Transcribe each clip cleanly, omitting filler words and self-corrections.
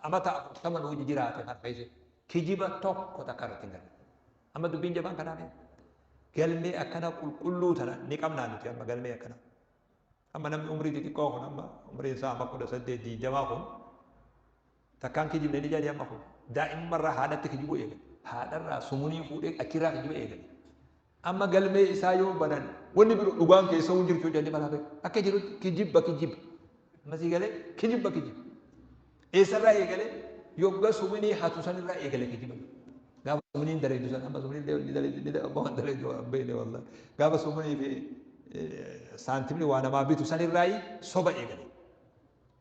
Amata 40 nu wajji jiraate kana keessatti kijiba tokko takka irratti hin garre. Amma dubbiin jabaan kanaa mee? Galmee akkana qulqulluu tana ni qabnaa nuti amma galmee akkana. Amma namni umrii xixiqqoo kun amma umriin isaa amma 18 20 kun takkaan kijibne ni jedhani amma kun daa'imummarraa haadhatti kijibuu eegale. Haadharraa sumunii fuudhee achirraa kijiba eegale. Amma galmee isaa yoo banan wanni biroo dhugaan keessa hin jirtu jedhanii balaa beeku. Akka jirutti kijibba kijiba. Amma sii galee kijibba kijiba. Eessarraa eegale yogga suminii hatu sanirraa eegale kijiba. Gaafa suminiin daleedu san amma suminiin ni daleedu ni waan daleedu waan beekne wallahi. Gaafa suminii fi saantimni waa namaa bitu sanirraa soba eegale.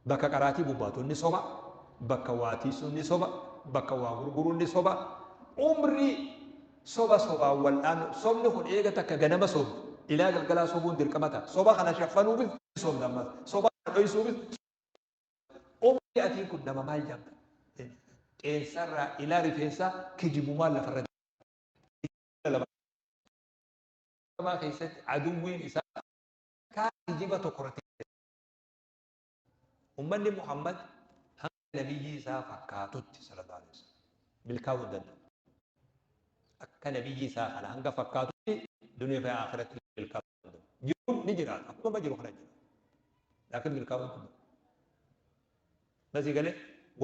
Bakka qaraatii bobbaatu ni soba, bakka waa tiisuu ni soba, bakka waa gurguruu ni soba. Umrii soba sobaan wal'aanu. Sobni kun eega takka ganama sobdu ilaa galgalaa sobuun dirqama ta'a. Soba kana shaffanuufis ni sobda ammas. Soba kana dhoysuufis umrii atiin kun nama maal jedhamta? Qeensarraa ilaa rifeensaa kijibumaan lafarra lama keessatti aduwwiin isaa kaa kijiba tokko irratti Ummanni Muhammad hanga nabiyyii isaa fakkaatutti sallallahu alaihi wasallam milkaa'uu hin danda'u. Akka nabiyyii isaa kana hanga fakkaatutti duniyaa fi akhiratti milkaa'uu hin danda'u. Jiruun ni jiraata. Akkuma jiru kana jira. Laakiin milkaa'uu hin danda'u. Nasii galee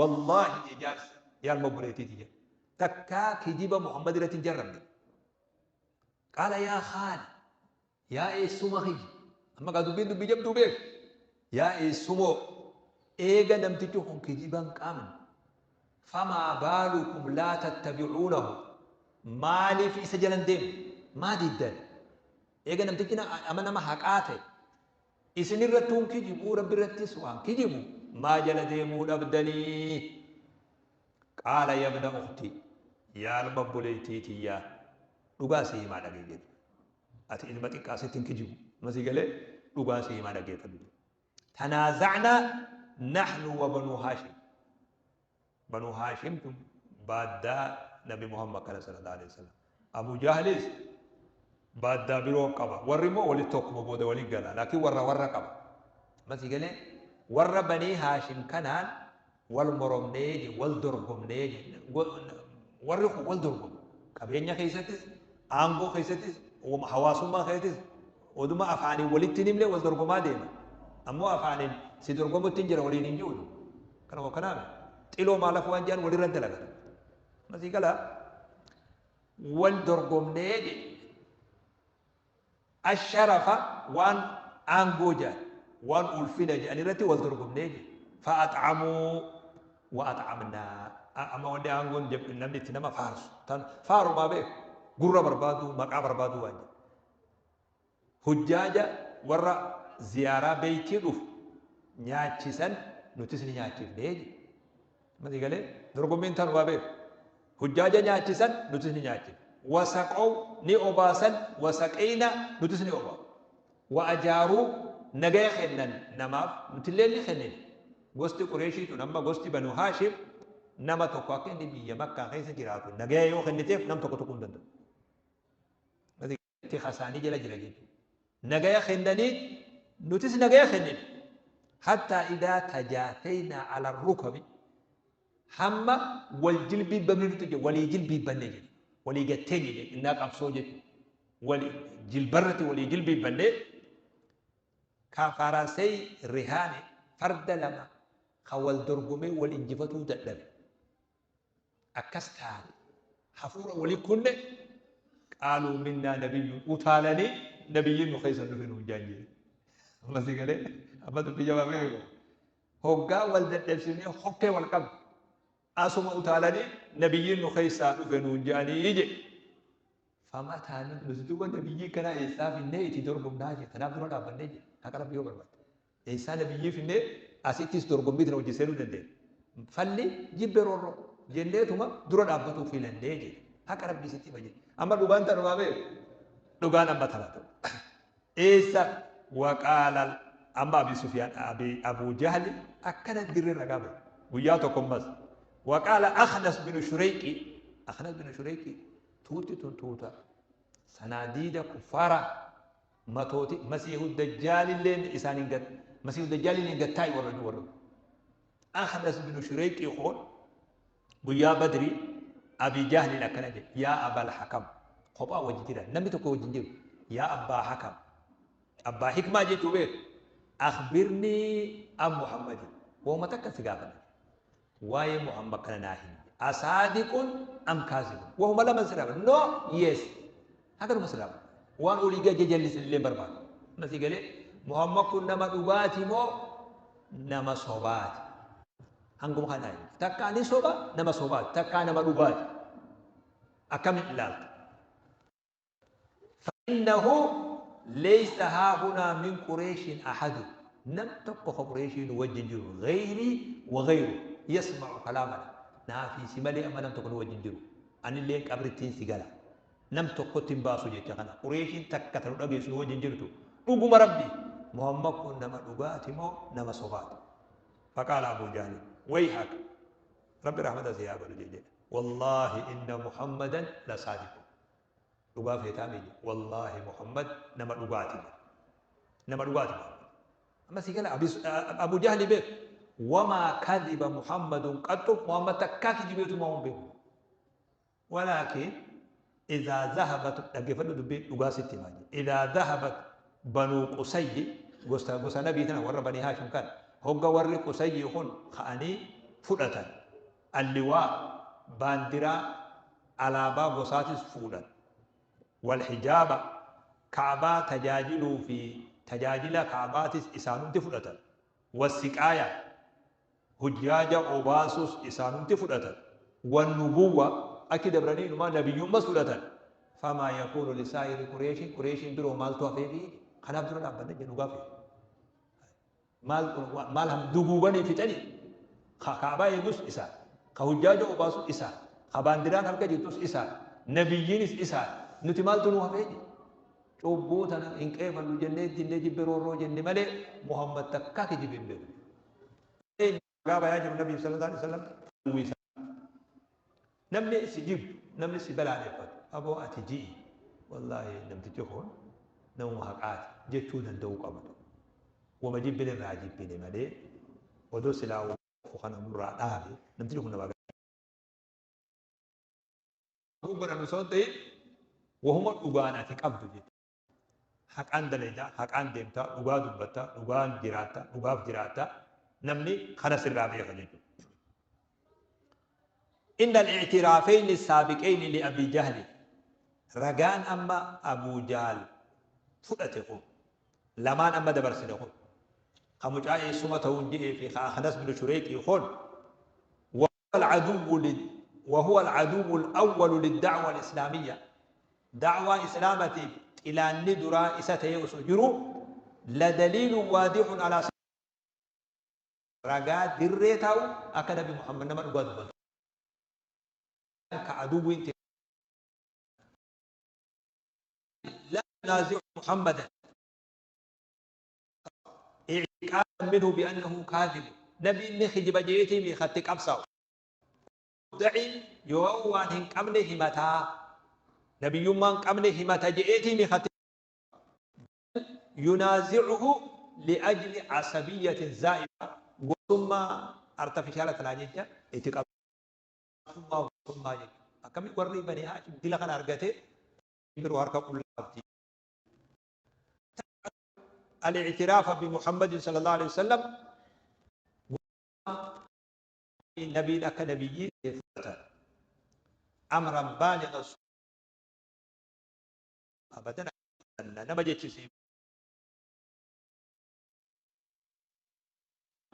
wallaahi jee jaarsi yaa ilma obboleettiiti jedhe. Takkaa kijiba Muhammad irratti hin jarramne. Qaala yaa khaali Yaa eessuma kiyya! Amma gaa dubbiin dubbii jabduu beeki. Yaa eessumoo! Eega namtichi kun kijiba hin qabne, famaa baalukum laa tattabi'uunahu, maaliif isa jala hin deemne? Maa diddan? Eega namtichi ama nama haqaa ta'e, isin irrattuu hin kijibuu, Rabbi irrattis waan kijibu, maa jala deemuu dhabdanii? Qaala yabna ukhti, yaa ilma obboleettii tiyyaa, dhugaa si himaa dhaga'i jedhe. Ati ilma xiqqaa sitti hin kijibu. Amma sii galee dhugaa si himaa dhaggeeffadhu. Tanaaza'naa nahnu wa banuu Haashim. Banuu Haashim tun baaddaa Nabi Muhammad kana sallallahu alaihi wasallam. Abu Jahlis baaddaa biroo qaba. Warri immoo walitti tokkuma booda waliin gala. Laakiin warra warra qaba. Amma sii galee warra banii Haashim kanaan wal moromnee je wal dorgomnee je warri kun wal dorgomu qabeenya keessattis aangoo keessattis hawaasummaa keessattis oduma afaaniin walitti hin himne wal dorgomaa deema ammoo afaaniin si dorgomutti hin jira waliin hin jiru kanuma kanaaf xiloo maalaaf waan jedhan walirra dalagatu masii galaa wal dorgomnee je Asharafa waan aangoo jedhan, waan ulfina jedhan irratti wal dorgomnee jedhe. Fa'ax'amuu wa ax'amnaa. Amma wanni aangoon namni itti nama faarsu tan faarumaa beeku gurra barbaaduu maqaa barbaaduu waan jedhu. Hujjaaja warra ziyaaraa beeytii dhufu nyaachisan nutis ni nyaachifnee jedhe. Mati galee dorgommiin tanumaa beeku. Hujjaaja nyaachisan nutis ni nyaachifne. Wasaqow ni obaasan wasaqeyna nutis ni obaafne. Wa ajaaruu nagaya kennan namaaf nutillee ni kennine. Gosti Qureeshii tun amma gosti Banu Haashim nama tokko akka inni biyya Makkaa keessa jiraatu nagaya yoo kenniteef nam tokko tuquu hin danda'u. Tika isaanii jala jira jechuudha. Nagaya kennanii nutis nagaya kennine. Hattaa idaa tajaateynaa ala rukabi hamma wal jilbiibbanne nuti jedhu walii jilbiibbanne jedhu walii gatteenye jedhu innaa qabsoo jechuudha. Wali jilbarratti walii jilbiibbanne ka farasey rihaani farda lama ka wal dorgomee wal injifatuu dadhabe. Akkas taane hafuura wali kunne qaaluu minnaa nabiyyuun utaalanii nabiyyiin nu keessa dhufe nuun jaan jee. Amma si galee amma dubbii jabaa beeku. Hoggaa wal dadhabsiifnee hokkee wal qabne asuma utaalanii nabiyyiin nu keessaa dhufe nuun jedhanii je. Famataa nuti duuba nabiyyii kanaa eessaa finnee itti dorgomnaa je. Kanaaf dura dhaabbannee je. Haqa rabbii yoo barbaadde. Eessaa nabiyyii finnee asittis dorgommii tana wajjin seenuu dandeenya. Falli jibbe roorroo jenneetuma dura dhaabbatuu filannee jedhe. Haqa rabbii sitti hima jedhe. Amma dhugaan tanumaa beeku. Dhugaan amma tana ta'u. Eessa waqaala amma Abi Sufyaan Abi Abu Jahli akkana dirree ragaa bahe. Guyyaa tokko ammas waqaala Akhnas bin Shureyqi Akhnas bin Shureyqi tuutti tun tuuta sanaadiida kuffaara Matooti masiihu dajjaalilleen isaan hin gad masiihu dajjaalilleen gad taa'i warra warra. Akhnas binu Shureyqii kun guyyaa Badrii Abii Jahliin akkana jedhe, Yaa Abal Hakam, kophaa wajji jiran, namni tokko wajji hin jiru. Yaa Abbaa Hakam, Abbaa Hikmaa jechuu beeku, akhbirnii an Muhammadin, wahuma takkan si gaafadha jedhe. Waa'ee Muhammad kana naa himi. Asaadiqun am kaazibun. Wahuma laman sirraa barbaada. No, yes. Haganuma sirraa barbaada. Waan olii gad jajallisan illee hin barbaadu. Amma sii galee Muhammad kun nama dhugaati moo nama sobaati? Hanguma kana himi. Takkaa ni soba nama sobaati. Takkaa nama dhugaati. Akkamiin ilaalta? فإنه ليس هاهنا من قريش أحد نم tokko ka Qureeshii nu wajjin jiru غيري وغيره يسمع كلامنا naa fi si malee amma nam tokko nu wajjin jiru anilleen qabrittiin si gala nam tokkotti hin baasu jecha kana Qureeshiin takka ta nu dhageessu nu wajjin jirtu dhuguma Rabbi Muhammad kun nama dhugaati moo nama sobaati? فقال أبو جهل ويحك Rabbi rahmata si haa godhu jedhe wallaahi inna Muhammadan la saadiqun Dhugaa feetaa mii jedhe. Wallaahi Muhammad nama dhugaati jedhe. Nama dhugaati Muhammad. Amma sii gala Abu Jahli beeku. Wamaa kadhiba Muhammadun qaxxu Muhammad takkaa kijibeetu maa hin beeku. Walaakin idhaa dhahabat dhaggeeffadhu dubbii dhugaa sitti himaa jedhe. Idhaa dhahabat banuu Qusayyi gosa gosa nabii tana warra banii Haashim kana hogga warri Qusayyi kun ka'anii fudhatan alliwaa baandiraa alaabaa gosaatis fuudhan. Wal-hijaaba, Ka'baa tajaajiluu fi tajaajila Ka'baatis isaanumti fudhatan. Was-siqaaya, hujjaaja obaasus isaanumti fudhatan. Wan-nubuwwa, achi dabranii inumaa nabiyyummas fudhatan. Famaa yakuunu lisaa'iri Qureeshin, Qureeshiin biroo maaltu hafeefi? Kanaaf dura dhaabbanna jennu dhugaa feena. Maal maal ham duguuganii fixanii? Ka Ka'baa eegus isa, ka hujjaaja obaasus isa, ka baandiraan harka jirtus isa, nabiyyiinis isa. Nuti maaltu nu hafee jedhe. Cubbuu tana hin qeeballu jennee dinnee jibbe roorroo jenne malee Muhammad takkaa kijibe hin beeku. Ragaa bayaa jiru Nabii sallallahu alaihi wasallam uwwisa. Namni si jibbu, namni si balaaleffatu, aboo ati ji'i, wallaahi namtichi kun namuma haqaati jechuu danda'uu qabda. Wama jibbine irraa jibbine malee odoo silaa oofu kana nurraa dhaabe namtichi kun nama gaarii godhan osoo hin ta'in wahuma dhugaan ati qabdu jechuudha. Haqaan dalayda, haqaan deemta, dhugaa dubbatta, dhugaan jiraatta, dhugaaf jiraatta, namni kana sirraa beeka jechuudha. Inna al-i'tiraafeyni saabiqeyni li Abii Jahli ragaan amma Abuu Jahl fudhate kun lamaan amma dabarsine kun ka mucaa eessuma ta'uun je'ee fi ka Akhnas bin Shureyqii kun وهو العدو الأول للدعوة الإسلامية دعوة إسلامتي إلى ندرا إسا osoo jiruu لدليل واضح على ragaa dirree taa'u akka nabi Muhammad nama dhugaa dubbatu ka aduwwiin لا ينازع محمدا i'tiqaadan minhu bi'annahu kaadhib nabiin ni kijiba je'eetii mii ka itti qabsaa'u. Mudda'iin yoo waan hin qabne himataa nabiyyummaa hin qabne himata je'eetii mii ka itti bal yunaazi'uhu li'ajli asabiyyatin zaa'ifa gosummaa artafishaala tanaa jecha itti qabsaa'u. Gosummaa jechuudha. Akkami warri Bani Haashim dila kana argatee biroo harka qullaa qabdi. Al-i'tiraafa bi Muhammadin sallallahu alaihi wasallam nabiin akka nabiyyii fudhatan amran baaliga abadan nama jechisiif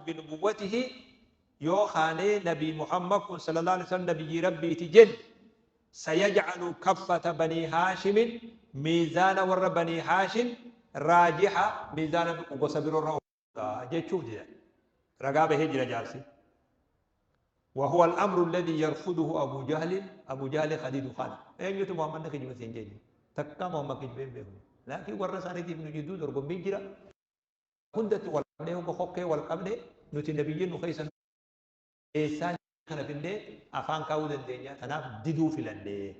binubuwwatihi yoo kaanee nabii Muhammad kun sallallahu alaihi wasallam nabiyyii rabbiiti jenne sayaj'alu kaffata banii haashimin miizaana warra banii haashim raajiha miizaana gosa biroorra jechuuf jedhan ragaa bahee jira jaarsi وهو الأمر الذي يرفضه أبو جهل أبو جهل خديد خان eenyutu Muhammad kijiba siin jeenye takka Muhammad kijibee hin beeku laakiin warra isaaniitiif nu jidduu dorgommiin jira hundatti wal qabnee hogga kokkee wal qabne nuti nabiyyiin nu keessa eessaan kana finnee afaan kaa'uu dandeenya tanaaf diduu filannee.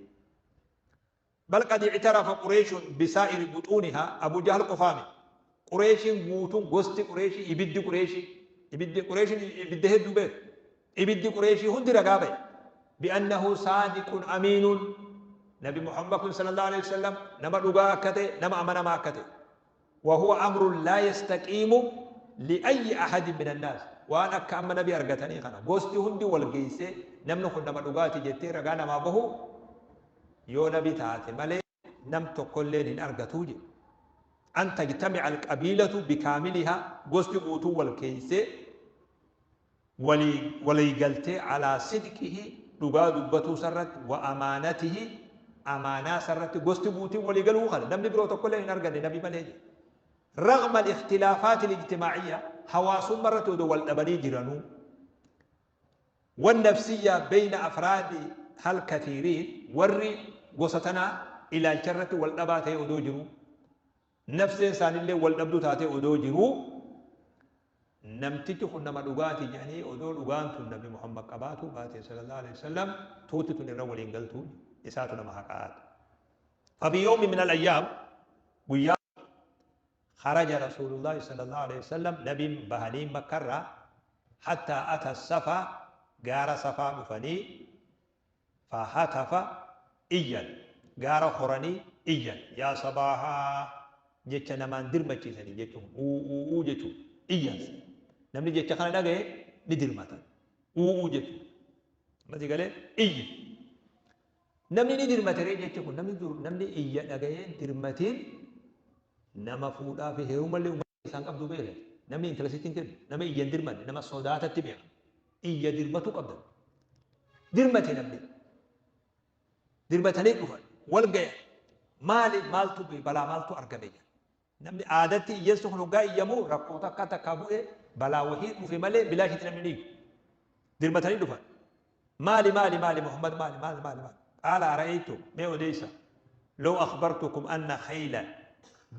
Bal qad i'tarafa Qureeshun bisaa'iri buxuunihaa Abu Jahl qofaa miti. Qureeshiin guutuun gosti Qureeshii ibiddi Qureeshii Ibiddi Qureeshiin ibidda hedduu beeku. Ibiddi Qureeshii hundi ragaa ba'e. Bi'annahu saadiqun amiinun. Nabi Muhammad kun sallallahu alaihi wasallam nama dhugaa akka ta'e, nama amanamaa akka ta'e. Wa huwa amrun laa yastaqiimu li'ayyi ahadin minan naas. Waan akka amma nabi argatanii kana gosti hundi wal geessee namni kun nama dhugaati jettee ragaa namaa bahu yoo nabi taate malee nam tokkolleen hin argatuu jedhe. An tajtami'a alqabiilatu bikaamilihaa, gosti guutuun wal keeysee walii walii galtee, alaa sidqihi, dhugaa dubbatuu isarratti, wa amaanatihi, amaanaa isarratti gosti guutiin walii galuu kana namni biroo tokkolleen hin arganne nabi malee jedhe. Ragma al-ikhtilaafaati al-ijtimaa'iyya, hawaasumma irratti odoo wal dhabanii jiranuu, wan-nafsiyya beyna afraadi hal kathiiriin, warri gosa tanaa ilaalcha irratti wal dhabaa ta'ee odoo jiruu, nafseen isaanillee wal dhabduu taatee odoo jiruu, namtichi kun nama dhugaati jedhanii odoo dhugaan tun nabi Muhammad qabaatuu baate sallallahu alaihi wasallam tuuti tun irra waliin galtuu isaatu nama haqaati. Fafi yawmi min al-ayyaam, guyyaa, kharaja rasuulullaahi sallallaahu aleyhi wasallam, nabiin bahanii makkarraa, hattaa ata safaa, gaara safaa dhufanii, fahatafa, iyyan, gaara koranii iyyan, yaa sabaahaa jecha namaan dirmachiisanii jechuun uu uu uu jechuun iyyan. Namni jecha kana dhagaye ni dirmata. Uu uu jechuun amma si galee iyyi. Namni ni dirmate ree jechi kun namni dur namni iyya dhagayee hin dirmatiin nama fuudhaa fi heerumallee uummata isaan qabdu beeka. Namni intala sitti hin kennu. Nama iyya hin dirmanne nama sodaatatti beeka. Iyya dirmatuu qabda. Dirmate namni. Dirmatanii dhufan. Wal gayan. Maali maaltu balaa maaltu argame jedhan. Namni aadatti iyyeessu kun hoggaa iyyamu rakkoo takka takkaa bu'e balaa wahii dhufe malee bilaashitti namni ni iyyu. Dirmatanii dhufan. Maali maali maali Muhammad maali maali maali maali. Qaala ara'aytum, mee odeessa, law akhbartukum anna khaylan,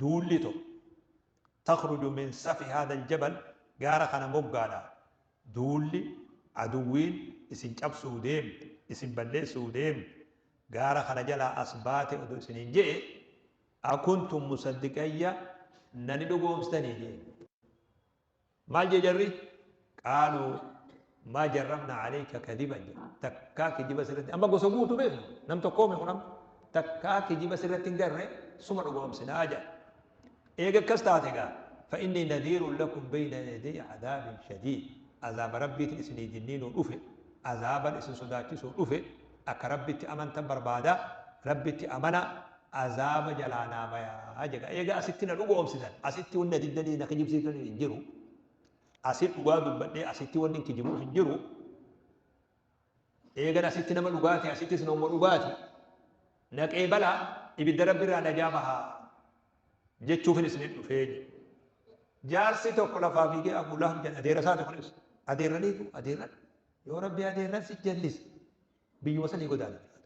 duulli tokko, takhruju min safi haadha aljabal, gaara kana moggaadha duulli aduwwiin isin cabsuu deemtu isin balleessuu deemtu gaara kana jalaa as baate odoo isiniin je'e, akuntum musaddiqayya, na ni dhugoomsitanii jeen. Maal jee jarri? Qaaluu maa jarrabna alayka kadiban jedhe. Takkaa kijiba sirratti amma gosa guutuu beeknu nam tokkoomi kun amma takkaa kijiba sirratti hin garre suma dhugoomsinaa jedha. Eega akkas taate gaa fa inni nadhiirun lakum bayna yaday cadaabin shadiid, azaaba rabbiitin isinii dinniinuu dhufe, azaaban isin sodaachisuu dhufe, akka rabbitti amantan barbaada, rabbitti amana, azaaba jalaa naa bayaa jedha. Eega asitti na dhugoomsitan, asitti wanni na diddanii na kijibsiiftanii hin jiru. Asi dhugaa dubbadhee asitti wanni hin kijibuuf hin jiru. Eegan asitti nama dhugaati, asittis nama dhugaati. Na qeebalaa, ibidda rabbi irraa najaa bahaa jechuufin isin dhufee jedhe. Jaarsi tokko lafaa fiigee Abuu Lahab jedha, adeera isaati kunis. Adeerraniitu adeerran. Yoo rabbi adeerran si jallise biyyuma sanii godaana jiraata.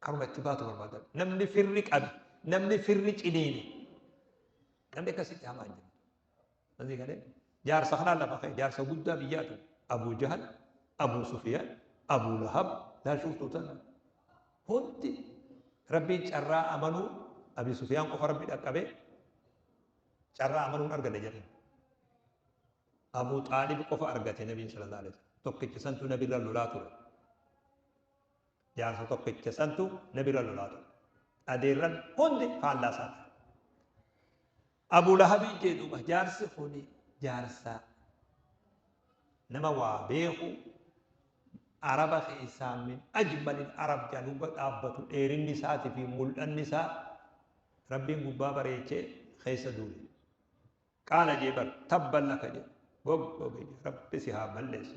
Karuma itti baatu barbaadadhu. Namni firri qabe, namni firri ciniine, namni akkasitti hamaa hin jiru. Asii galee jaarsa kanaan lafa ka'e, jaarsa guddaa biyyaatu Abuu Jahal, Abuu Sufiyaan, Abuu Lahab, laal shuuftuu tana. Hundi rabbiin carraa amanuu Abii Sufiyaan qofa rabbi dhaqqabee carraa amanuun arganne jedhan. Abuu Xaalib qofa argate nabiin sallallahu alaihi wasallam. Tokkicha santu nabirra lolaa ture. Jaarsa tokkicha santu nabirra lolaa ture. Adeerran hundi faallaa isaa ture. Abuu Lahabiin jee duuba jaarsi kuni jaarsa nama waa beeku, Araba keessaa min ajmalil Arab jedhan, hogga dhaabbatu dheerinni isaatii fi mul'anni isaa Rabbiin gubbaa bareechee keessa duule. Qaala jee bar tabban laka jee goggoge jee rabbi si haa balleessu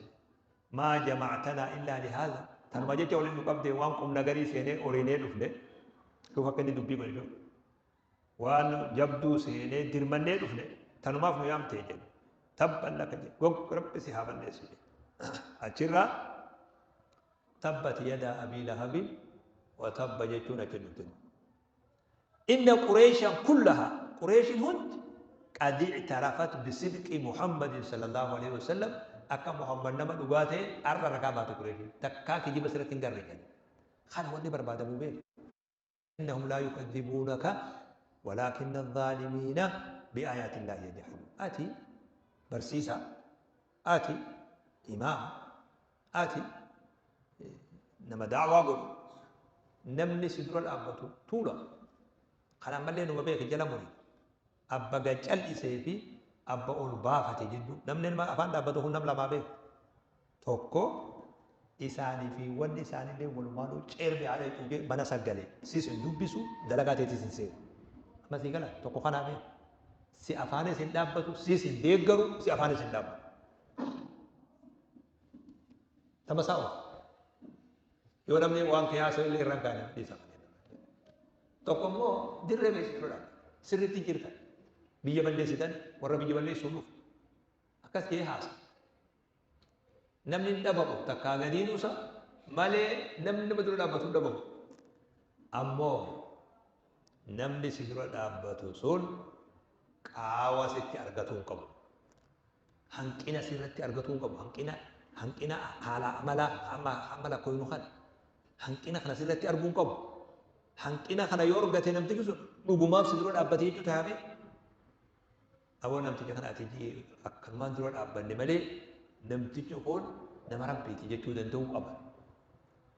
maa jama'tanaa illaa lihaadha, tanuma jecha waliin nu qabdee waan qubna garii seenee oriinee dhufne. Shuuf akka inni dubbii godhe, shuuf waan jabduu seenee dirmannee dhufne tanumaaf nu yaamtee jedhe. Tabban laka jee gog rabbi si haa balleessu jedhe. Achirraa tabbat yadaa abii lahabin wa tabba jechuun achi dhufte. Inna Qureeshan kullaha, Qureeshin hundi, qad i'tarafat bisidqi Muhammadin sallallahu alaihi wasallam, akka Muhammad nama dhugaa ta'e har'a ragaa baate Qureeshin. Takkaa kijiba sirratti hin garre jedhan. Kana wanni barbaadamu beeku. Innahum laa yukadhibuunaka walaakinna adh-dhaalimiina biaayaati illaahi yajhaduun. Ati barsiisaa. Ati imaama, ati nama da'waa godhu, namni si dura dhaabbatu tuula. Kana ammallee numa beeki jala muri. Abba gad cal'isee fi abba ol baafate jidduu. Namni nama afaan dhaabbatu kun nam lamaa beeki. Tokko isaanii fi wanni isaanillee walumaanuu ceerme haadha cuugee mana saggalee. Sis hin dubbisu, dalagaa teetis hin seenu. Amma sii gala tokko kanaa beeki. Si afaanis hin dhaabbatu, sis hin deeggaru, si afaanis hin dhaabbatu. Tama isaa oofa. Yoo namni waan kee haasa'u illee irra hin kaane dhiisa malee. Tokko immoo dirree beeksisu dura dhaabbata. Sirriitti hin jirtan. Biyya balleessitan warra biyya balleessuun dhufu. Akkas jee haasa. Namni hin dhabamu takkaa gadiin usa malee namni nama dura dhaabbatu hin dhabamu. Ammoo namni si dura dhaabbatu sun qaawa sitti argatuu hin qabu. Hanqina sirratti argatuu hin qabu. Hanqina hanqina haala amalaa amma amma lakkoynu kana hanqina kana sirratti arguu hin qabu. Hanqina kana yoo argate namtichi sun dhugumaaf si dura dhaabbatee jechuu taa'ame. Aboo namticha kana ati akkanumaan dura dhaabbanne malee namtichi kun nama Rabbiiti jechuu danda'uu qaba.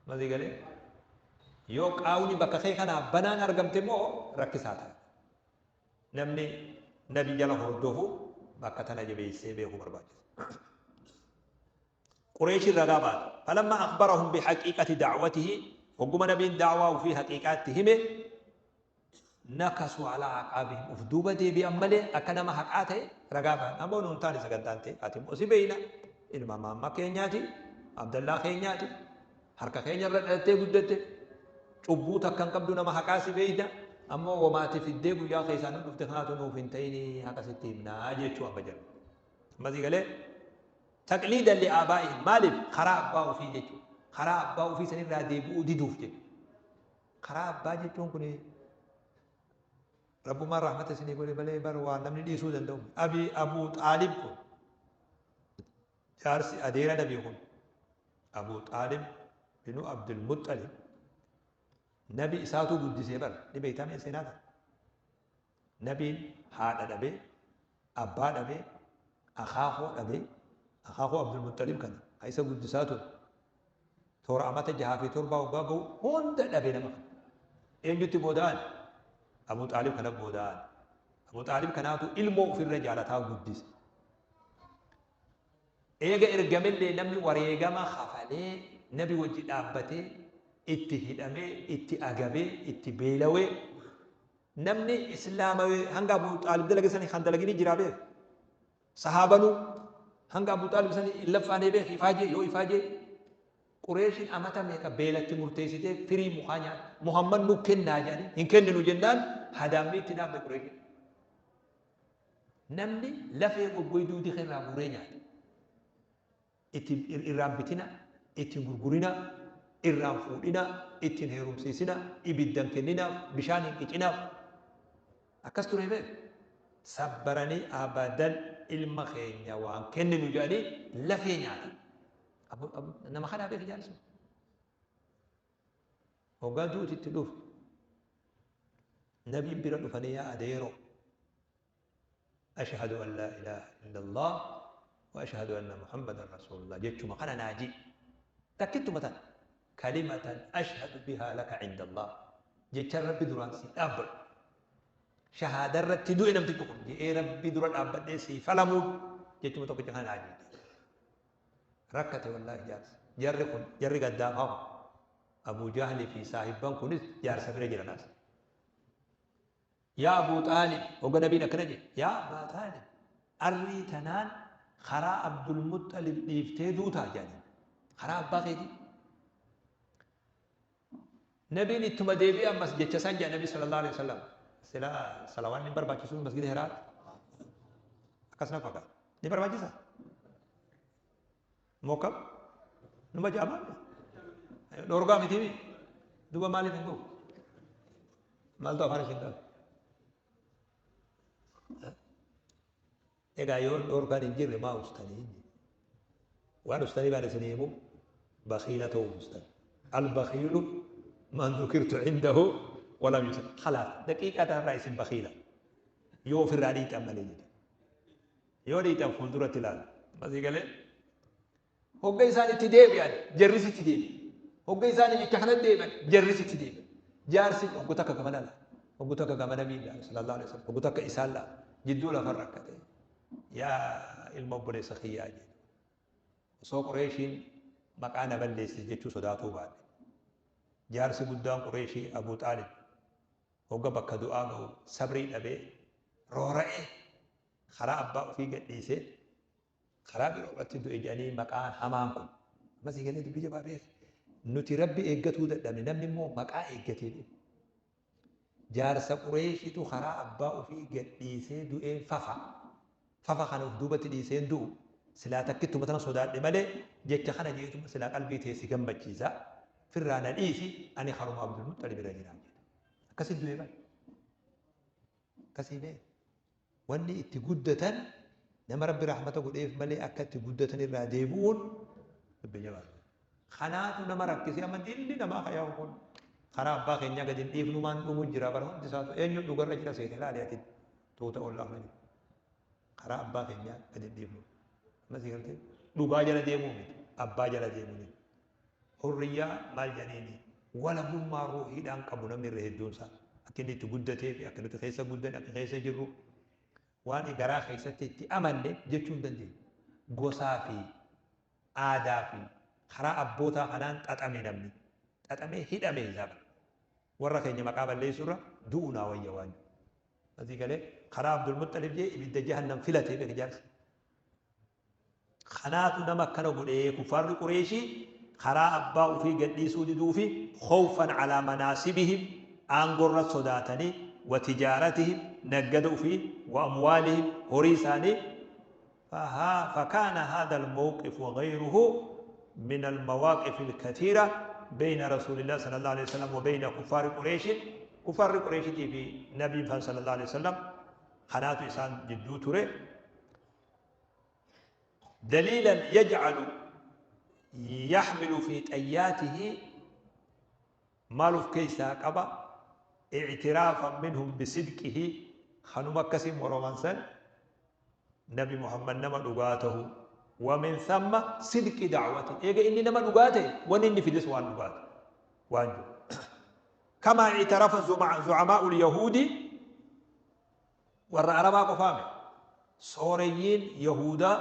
Masii galee yoo qaawni bakka kee kanaa banaan argamte immoo rakkisaa ta'a. Namni nabi jala hordofu bakka tana jabeessee beekuu barbaachisa. Qureeshiin ragaa baate. Falammaa akhbarahum bihaqiiqati da'watihi, hogguma nabiin da'waa ufii haqiiqaa itti hime, nakasuu alaa aqaabihim, uf duuba deebi'an malee akka nama haqaa ta'e ragaa bahan. Ammoo nuun taane sagantaan ta'e, ati immoo si beeyna, ilma maamma keenyaati, Abdallaa keenyaati, harka keenya irra dhalattee guddatte, cubbuu takka hin qabdu, nama haqaa si beeyna, ammoo womaati fiddee guyyaa keessaa nu dhufte kanaatu nuuf hin ta'inii haqa sitti himnaa jechuu amma jedhu. Ammasii galee Taqliidan li aabaa'ihim maaliif? Karaa abbaa ofii jechuudha. Karaa abbaa ofii sanirraa deebi'uu diduuf jechuudha. Karaa abbaa jechuun kun Rabbumaan rahmata isinii godhe malee bar waan namni dhiisuu danda'u. Abi Abuu Xaalib kun jaarsi adeera nabii kun Abuu Xaalib binu Abdul Muxxalib nabi isaatuu guddisee bar ni beektaa mee seenaa kana. Nabiin haadha dhabee, abbaa dhabee, akaakoo dhabee, akaakoo Abdulmuxxalib kana ka isa guddisaa ture, toora amata jahaa fi torbaa waggaa ga'u hunda dhabe nama kana. Eenyutti booda'an? Abuu Xaalib kana booda'an. Abuu Xaalib kanaatu ilmoo ofirra jaalataa guddise. Eega ergamellee namni wareegama kafalee nabi wajji dhaabbatee itti hidhamee, itti agabee, itti beelawee, Namni islaamawe hanga Abu Xaalib dalage sani kan dalagini jiraa beek. Sahaabanu hanga Abu Xaalib sani hin laffaanee beek ifaajee yoo ifaajee Qureeshin amata meeqa beelatti murteessitee firii mukaa nyaata Muhammad nu kennaa jedhanii hin kenninu jennaan hadaammii itti dhaabde Qureeshin. Namni lafee goggoyduu dika irraa guuree nyaata. Itti irraan bitina, itti hin gurgurina, irraan fuudhina, itti hin heerumsiisina, ibidda hin kenninaaf, bishaan hin qicinaaf. Akkas ture beek. Sabbaranii abadan ilma keenya waan kenninu jedhanii lafee nyaatan. Nama kanaa beek jaarsi. Hoggaa duuti itti dhufu. Nabiin bira dhufanii yaa adeeroo. Ashhadu an laa ilaaha illallah wa ashhadu anna Muhammadan rasuulullah jechuma kana naa ji'i. Takkittuma tana. Kalimatan ashhadu bihaa laka indallah. Jechan Rabbi duraan sii dhaabbadhu. Shahaada irratti du'e namtichi kun je'ee Rabbi dura dhaabbadhee sii falamuun jechuma tokkicha kana naa ji'i. Rakkate wallaahi jaarsi. Jarri kun jarri gaddaafaa kun. Abuu Jahli fi saahibban kunis jaarsa bira jiran as. Yaa Abuu Xaalib, hogga Nabiin akkana je'e, Yaa Abbaa Xaalib, arrii tanaan karaa Abdulmuxxalib dhiiftee duutaa? Je'aniin. Karaa abbaa keetii. Nabiin ittuma deebi'ee ammas jecha san je'a Nabi sallallahu alaihi wasallam. Sila salawaanni hin barbaachisuu masgida Hiraatti? Akkas na fakkaata. Ni barbaachisa? Moo akkam? Numa jaamaa? Dhorgaa miti duuba maaliif hin gogu? Maaltu afaan isin qabe? Egaa yoo dhorkaan hin jirre maa ustanii? Waan ustanii baan isin himu bakiila ta'uu ustan. Al-bakiilu man dhukirtu indahu walam yusal. Khalaas daqiiqaa tanarraa isin bakiila. Yoo ofirraa dhiitan malee jechuudha. Yoo dhiitan fuulduratti ilaala. Masii galee? Hogga isaan itti deebi'an jarris itti deebi'an. Hogga isaan jecha kana deebi'an jarris itti deebi'an. Jaarsi hoggu takka gamana laala. Hoggu takka gama nabii laala sallallahu alaihi wasallam. Hoggu takka isaan laala. Jidduu lafa rakkate. Yaa ilma obboleessa kiyyaa jedhe. Osoo Qureeshiin maqaa na balleessiti jechuu sodaatuu baadhe. Jaarsi guddaan Qureeshii Abuu Xaalib hogga bakka du'aa gahu sabrii dhabee roora'ee karaa abbaa ofii gadhiisee karaa biroo irratti du'e jedhanii maqaan hamaan kun. Amma sii galee dubbii jabaa beeki. Nuti Rabbi eeggatuu dadhabne, namni immoo maqaa eeggatee du'e. Jaarsa Qureeshitu karaa abbaa ofii gadhiisee du'een fafa. Fafa kana of duubatti dhiiseen du'u. Silaa takkittuma tana sodaadhe malee jecha kana jeetuma silaa qalbii tee si gammachiisa. Firraa na dhiisi, ani karuma Abdul Muxxalib irra jira jedhe. Akkasi du'e bara. Akkasii bee. Wanni itti guddatan nama Rabbi rahmata godheef malee akka itti guddatan irraa deebi'uun dubbii jabaadha. Kanaatu nama rakkisee amma dilli namaa ka yaa'u kun karaa abbaa keenyaa gadi hin dhiifnumaan dhumu jira bara hundi isaatu eenyu dhugarra jira seete ilaali ati tuuta ollaa kana jiru. Karaa abbaa keenyaa gadi hin dhiifnu. Amma si galtee dhugaa jala deemuu miti, abbaa jala deemuu miti. Hurriyyaa maal jedhaniini walabummaa ruuhiidhaan qabu namni irra hedduun isaa akka inni itti guddatee fi akka nuti keessa guddanne, akka keessa jirru, waan garaa keessatti itti amanne jechuu hin dandeenyu. Gosaa fi aadaa fi karaa abbootaa kanaan xaxame namni. Xaxamee hidhame hisaaba. Warra keenya maqaa balleessuurra du'uu naa wayya waan jedhu. Asii galee karaa Abdul Muxxalib jee ibidda jahannam filatee beeka jaarsi. Kanaatu nama akkana godhee kuffaarri Qureeshii karaa abbaa ufii gadhiisuu diduufi khawfan alaa manaasibihim aangorra sodaatanii, wa tijaaratihim naggada ufii, wa amwaalihim horii isaanii. فكان هذا الموقف وغيره من المواقف الكثيرة بين رسول الله صلى الله عليه وسلم وبين كفار قريش. كفار قريش في نبي صلى الله عليه وسلم خنات إسان جدو تري دليلا يجعل يحمل في طياته مالف كيسا قبا اعترافا منهم بصدقه خنوما كسم ورومانسا نبي محمد نما دغاته ومن ثم صدق دعوته ايغا اني نما دغاته ونني في دس وان دغاته وانجو كما اعترف زعماء اليهود ور عربا قفامه سوريين يهودا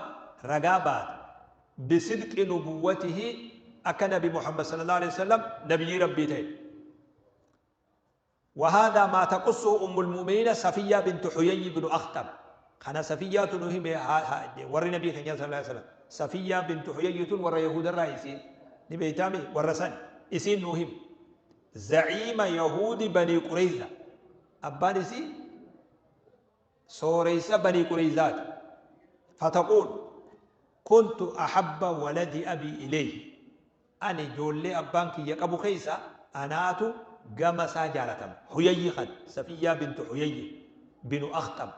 رقابات بصدق نبوته أكن نبي محمد صلى الله عليه وسلم نبي ربي. وهذا ما تقصه أم المؤمنين صفية بنت حيي بن أخطب. خنا صفية نهم ور نبي صلى الله عليه وسلم صفية بنت حيي ور يهود الرئيسين نبي تامي ورسان إسين نهم زعيم يهود بني قريظة أبانسي سوريس بني قريظات. فتقول كنت أحب ولد أبي إليه أني جولي أبانك يقبو خيسا أناتو قمسا جالتم حيي خد صفية بنت حيي بن أخطب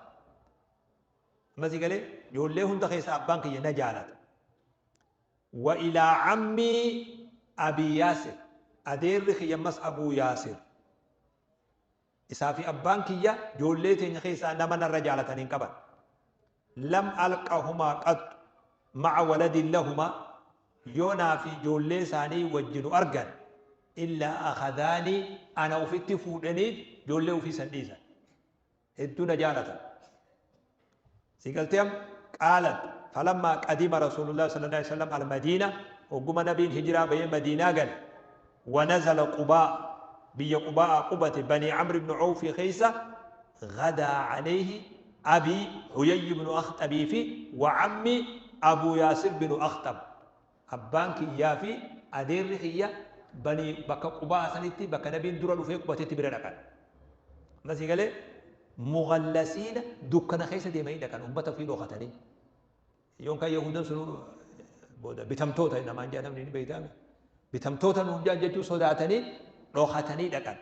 ما زي قال جولي هند خيسا أبانك ينجالت. وإلى عمي أبي ياسر أدير خيمس أبو ياسر إسافي أبانك يا جولي تين خيسا نمن الرجالة انكبر لم ألقهما قط مع ولد لهما يونا في جولي ساني وجن أرجن إلا أخذاني أنا وفيت فودني جولي وفي سنديسا الدون جالة سيقلتهم. قالت فلما قدم رسول الله صلى الله عليه وسلم على المدينة وقم نبي الهجرة بين مدينة قال ونزل قباء بي قباء قبة بني عمرو بن عوف خيسة غدا عليه أبي حيي بن أخطب في وعمي أبو ياسر بن أخطب أبانك يافي أدير خيا بني بك قباء سنتي بك نبي درلو في قبة تبرنا قال ما قال مغلسين دكنا خيسة دي ميدا كان أمته في لغتني يوم كان يهودان سنو بودا بتمتوتا إنما أنجا نمني بيتامي بتمتوتا نونجا جتو صداتني لغتني دكان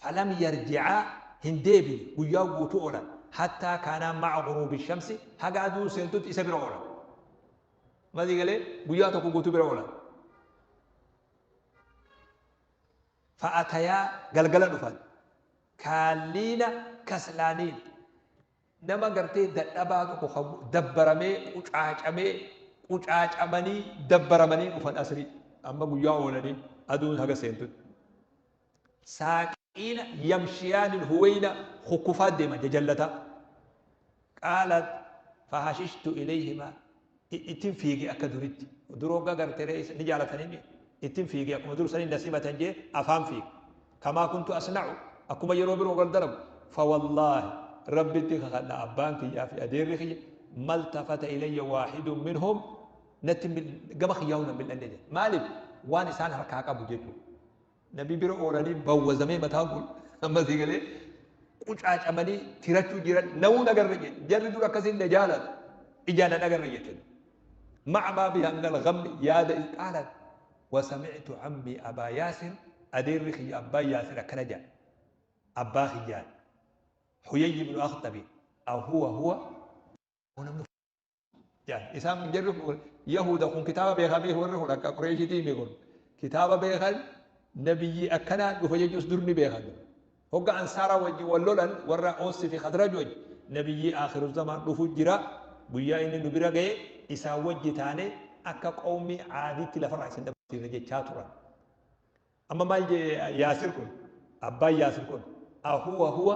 فلم يرجعا هندبي ويا وتو حتى كان مع غروب الشمس حاجة أدو سنتوت إسبر أولا ما ذي قال ويا تكو قوتو بر أولا فأتيا قلقلا نفاد كالينا كسلانين نما قرتي دباتو دبرمي وشاچمي Qucaacamanii dabbaramanii dhufan asrii. Amma guyyaa oolanii aduun haga seentutti. Saaqiina yamshiyaanil huweyna kukkufaa deeman jajallataa. Qaalat fahashishtu ilayhima ittin fiige akka duritti. Dur hoggaa garte ree ni jaalatanii ittin fiige akkuma dur sanii na simatan jee afaan fiige. Kamaa kuntu asna'u akkuma yeroo biroo wal dalagu. Fawallaahi Rabbitti kakadha abbaan kiyyaa fi adeerri kiyya maltafata ilayya waahidun minhum natti gama kiyyaa'uu nan mil'anne jedhe. Maaliif? Waan isaan harkaa qabu jechuudha. Nabi bira oolanii bawwazamee mataan kun amma sii galee qucaacamanii tirachuu jiran namuu nagarre jedhe. Jarri dur akkasiin na jaalatu ijaan nan agarre jette. Ma'a maa biha min al-ghammi yaada qaalat wa sami'tu ammi abaa yaasir adeerri kiyya abbaan yaasir akkana jedha. Abbaa kiyyaan Huyayyi ibnu Akhtabi ahuwa huwa namni jedhan. Isaan jarri kun Yahuda kun kitaaba beekamee warri kun akka Qureeshitii mi kun kitaaba beekan nabiyyi akkanaa dhufa jechuus dur ni beekan. Hogga ansaaraa wajjin wal lolan warra Oossi fi Khazraj wajji nabiyyi akhiru zamaan dhufu jira guyyaa inni nu bira ga'e isaan wajji taane akka qawmii Aaditti lafarraa isin dhabamsiifna jechaa turan. Amma maal jee Yaasir kun abbaan Yaasir kun ahuwa huwa